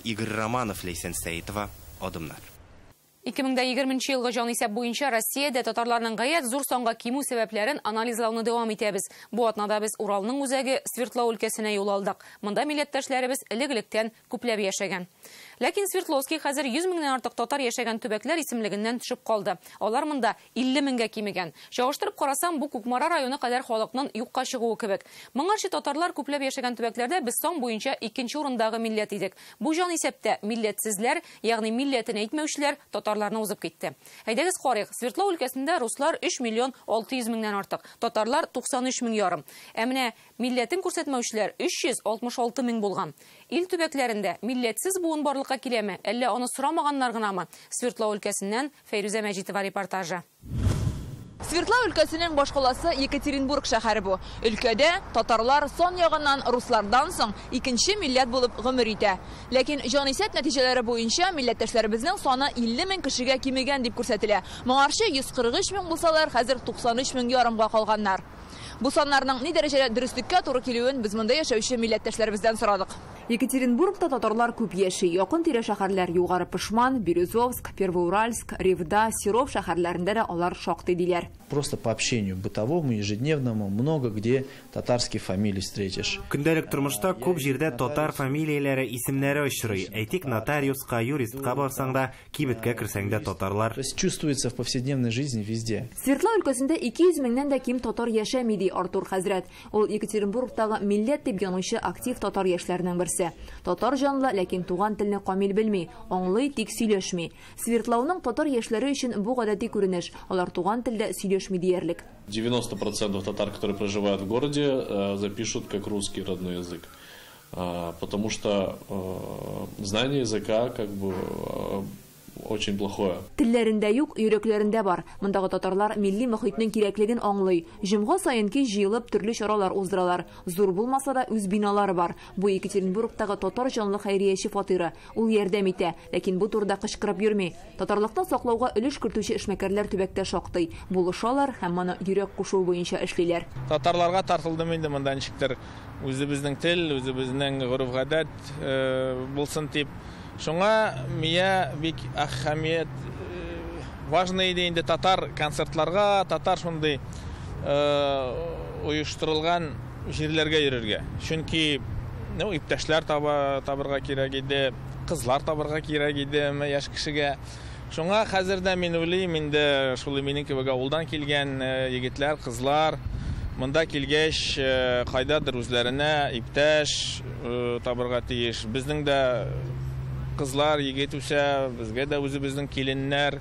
Игорь Романов, Лейсен Сәитова, Адымнар. 2020 елгы җанисәп буенча Россиядә татарларның гаять зур санга кимү сәбәпләрен анализлауны дәвам итәбез. Бу атнада без Уралның үзәге Свердлау өлкәсенә юл алдык. Монда милләттәшләребез элек-электән күпләп яшәгән. Ләкин Свердловский хәзер 100 меңнән артык татар яшәгән төбәкләр исемлегеннән төшеп калды. Алар монда 50 меңгә кимегән. Чагыштырып карасам, бу Кукмара районы кадәр халыкның юкка чыгуы кебек. Моңарчы татарлар күпләп яшәгән төбәкләрдә без сан буенча икенче урындагы милләт идек. Бу җанисәптә милләтсезләр, ягъни милләтен әйтмәүчеләр татарларны узып китте. Әйдәгез карыйк. Свердлау өлкәсендә руслар 3 миллион 600 меңнән артык, татарлар 93 мең ярым. Ә менә милләтен күрсәтмәүчеләр 366 мең булган. Ил төбәкләрендә милләтсез буын барлыкка киләме, әллә аны сорамаганнар гынамы? Свердлау өлкәсеннән Фәйрүзә Мәҗитова репортажы. Свердлау өлкәсенең башкаласы Екатеринбург шәһәре бу. Өлкәдә татарлар сан ягыннан руслардан соң икенче милләт булып гомер итә. Ләкин җанисәп нәтиҗәләре буенча милләттәшләребезнең саны 50 мең кешегә кимегән дип күрсәтелә. Моңарчы 143 мең булсалар, хәзер 93 мең ярымга калганнар. Бу саннарның ни дәрәҗәдә дөреслеккә туры килүен без монда яшәүче милләттәшләребездән сорадык. Екатеринбургта татарлар күп яши. Якын тирә шәһәрләр Югары Пышман, Бирюзовск, Первоуральск, Ревда, Серов шәһәрләрендә дә алар шактый диләр. Просто по общению бытовому, ежедневному много где татарские фамилии встретишь. Көндәлек тормышта күп җирдә татар фамилияләре, исемнәре очрый. Әйтик, нотариуска, юристка барсаң да, кибеткә керсәң дә татарлар. То есть чувствуется в повседневной жизни везде. Свердлау өлкәсендә 200 меңнән дә ким татар яшәми, ди Артур хәзрәт. Ул Екатеринбургтагы милләт дип янучы актив татар яшьләренең берсе. Татар җанлы, ләкин туган телне камил белми, аңлый, тик сөйләшми. Свердлауның татар яшьләре өчен бу гадәти күренеш. Алар туган телдә сөйләшми диярлек. 90% татар, которые проживают в городе, запишут как русский родной язык. Потому что знание языка как бы очень плохое. Телләрендә юк, йөрәкләрендә бар. Мондагы татарлар милли мохитнең кирәклеген аңлый. Җомга саен кич җыелып төрле чаралар уздыралар. Зур булмаса да үз биналары бар. Бу Екатеринбургтагы татар җанлы хәйрияче фатиры. Ул ярдәм итә, ләкин бу турыда кычкырып йөрми. Татарлыкны саклауга өлеш кертүче эшмәкәрләр төбәктә шактый. Булышалар һәм моны йөрәк кушуы буенча эшлиләр. Татарларга тартылдым инде монда ничектер. Үзебезнең тел, үзебезнең гореф-гадәт булсын дип. Шуңа мия бик әһәмият важный иде инде татар концертларга, татар шундый оештырылган җирләргә йөрергә. Чөнки, ну, иптәшләр табырга кирәк иде, кызлар табырга кирәк иде яшь кешегә. Шуңа хәзер дә мин уйлыйм инде, шул минем кебек авылдан килгән егетләр, кызлар монда килгәч, кайдадыр үзләренә иптәш табырга тиеш. Безнең дә кызлар, егет үсә, безгә дә үзебезнең киленнәр,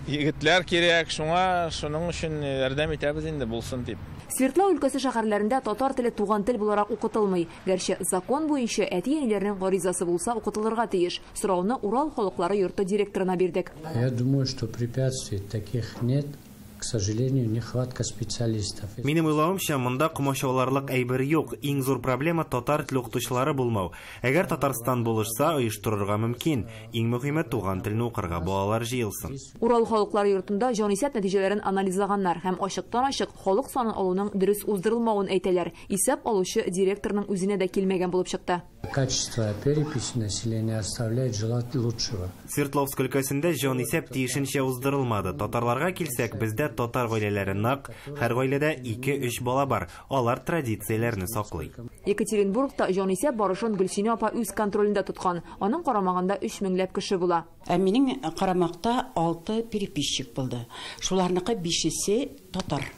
егетләр кирәк. Шуңа шуның өчен ярдәм итәбез инде булсын дип. Свердлау өлкәсе шәһәрләрендә татар теле туган тел буларак укытылмый. Гәрчә закон буенча әти-әниләрнең гаризасы булса укытылырга тиеш. Сорауны Урал халыклары йорты директорына бирдек. Я думаю, что препятствий таких нет. К сожалению, нехватка специалистов. Минем уйлавымча, монда комачауларлык әйбер юк. Иң зур проблема татар теле укытучылары булмау. Әгәр Татарстан булышса, оештырырга мөмкин. Иң мөһиме туган телне укырга балалар җыелсын. Урал халыклары йортында җанисәп нәтиҗәләрен анализлаганнар һәм ачыктан-ачык халык санын алуның дөрес уздырылмавын әйтәләр. Исәп алучы директорның үзенә дә килмәгән булып чыкты. Качество переписи населения оставляет желать лучшего. Свердловск өлкәсендә җанисәп тиешенчә уздырылмады. Татарларга килсәк, бездә татар гаиләләре нык, һәр гаиләдә 2-3 бала бар. Алар традицияләрне саклый. Екатеринбургта җанисәп барышын Гөлсинә апа үз контролендә тоткан. Аның карамагында 3 меңләп кеше була. Ә минем карамакта 6 переписчик булды. Шуларныкы 5-се татар.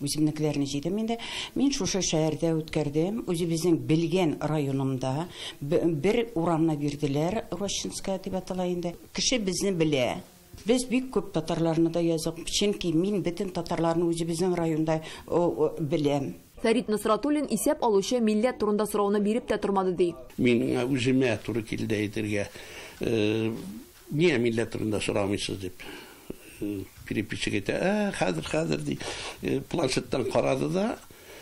Үземнекеләрне җыйдым инде. Мин шушы шәһәрдә үткәрдем. Үзебезнең белгән районымда бер урамны бирделәр, Рощинская дип атала инде. Кеше безне белә. Без бик күп татарларны да язык. Чөнки мин бөтен татарларны үзебезнең районда беләм. Фәрит Насратуллин исәп алучы милләт турында сорауны биреп тә тормады ди. Мин үземә туры килде әйтергә. Ниә милләт турында сорамыйсыз дип. Переписчик әйтә, хәзер, хәзер ди. Планшеттан карады да,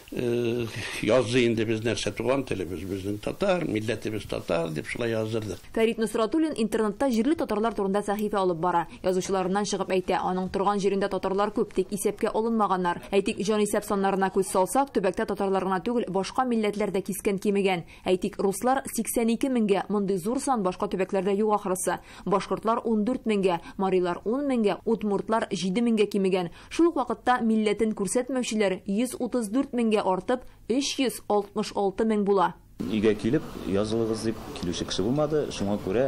Язды инде без нәрсә, туган телебез безнең татар, милләтебез татар дип шулай яздырдык. Фәрит Нусратуллин интернетта җирле татарлар турында сәхифә алып бара. Язучыларыннан чыгып әйтә, аның торган җирендә татарлар күп, тик исәпкә алынмаганнар. Әйтик, җанисәп саннарына күз салсак, төбәктә татарлар гына түгел, башка милләтләр дә кискен кимегән. Әйтик, руслар 82 меңгә, мондый зур сан башка төбәкләрдә юк ахрысы. Башкортлар 14 меңгә, марилар 10 меңгә, удмуртлар 7 меңгә кимегән. Шул ук вакытта милләтен күрсәтмәүчеләр 134 меңгә артып 366 мең була. Өйгә килеп язылыгыз дип килүче кеше булмады, шуңа күрә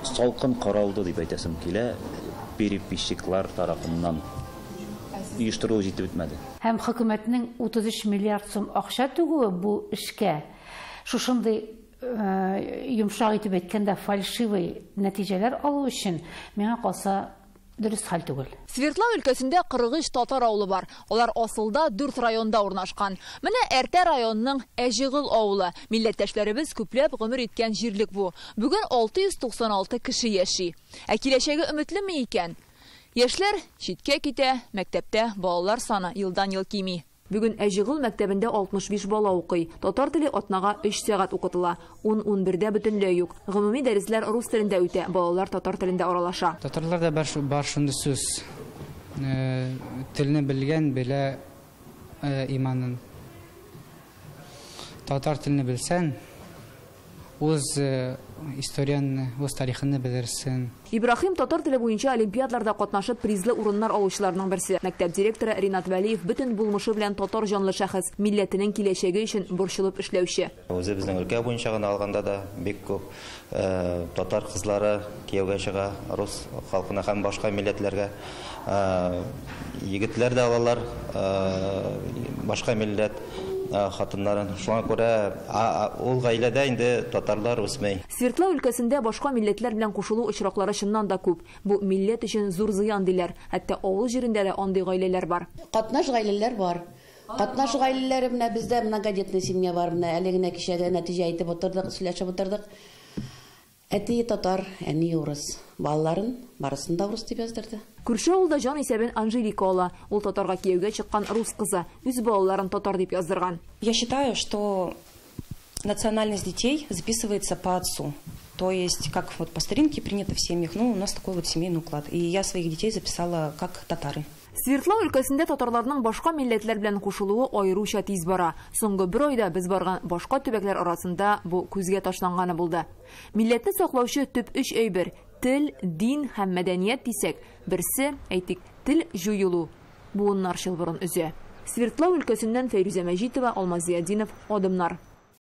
салкын каралды дип әйтәсем килә, переписчиклар тарафыннан оештыру җитеп бетмәде. Һәм хөкүмәтнең 33 миллиард сум акча түгүе бу эшкә шушындый йомшак итеп әйткәндә фальшивый нәтиҗәләр алу өчен миңа калса дөрес хәл түгел. Свердлау өлкәсендә 43 татар авылы бар. Алар асылда 4 районда урнашкан. Менә Әртә районының Әҗегыл авылы. Милләттәшләребез күпләп гомер иткән җирлек бу. Бүген 696 кеше яши. Ә киләчәге өметлеме икән? Яшьләр читкә китә, мәктәптә балалар саны елдан-ел кими. Бүген Әҗегыл мәктәбендә 65 бала укый. Татар теле атнага 3 сәгать укытыла. 10-11дә бөтенләй юк. Гомуми дәресләр рус телендә үтә, балалар татар телендә аралаша. Татарларда бар шундый сүз. Телне белгән белә иманын. Татар телне белсән, үз историяны, үз тарихын белерсең. Ибраһим татар теле буенча олимпиадларда катнашып призлы урыннар алучыларның берсе. Мәктәп директоры Ринат Вәлиев бөтен булмышы белән татар җанлы шәхес, милләтенең киләчәге өчен борчылып эшләүче. Үзебезнең өлкә буенча гына алганда да бик күп татар кызлары кияүгә чыга, рус халкына һәм башка милләтләргә. Егетләр дә алалар башка милләт хатыннарын. Шуңа күрә ул гаиләдә инде татарлар үсмәй. Свердлау өлкәсендә башка милләтләр белән кушылу очраклары чыннан да күп. Бу милләт өчен зур зыян диләр. Хәтта авыл җирендә дә андый гаиләләр бар. Катнаш гаиләләр бар. Катнаш гаиләләре менә бездә многодетный семья бар. Менә әле генә кичәгә нәтиҗә әйтеп утырдык, сөйләшеп утырдык. Әти татар, әни урыс. Балаларын барысын да урыс дип яздырды. Күрше авылда җан исәбен Анжелика ала. Ул татарга кияүгә чыккан рус кызы. Үз балаларын татар дип яздырган. Я считаю, что национальность детей записывается по отцу. То есть, как вот по старинке принято в семьях, ну, у нас такой вот семейный уклад. И я своих детей записала как татары. Свердлау өлкәсендә татарларның башка милләтләр белән кушылуы аеруча тиз бара. Соңгы бер айда без барган башка төбәкләр арасында бу күзгә ташланганы булды. Милләтне саклаучы төп өч әйбер – тел, дин һәм мәдәният дисәк, берсе, әйтик, тел җуелу буыннар чылбырын өзә. Свердлау өлкәсеннән Фәйрүзә Мәҗитова, Алмаз Зиятдинов, Адымнар.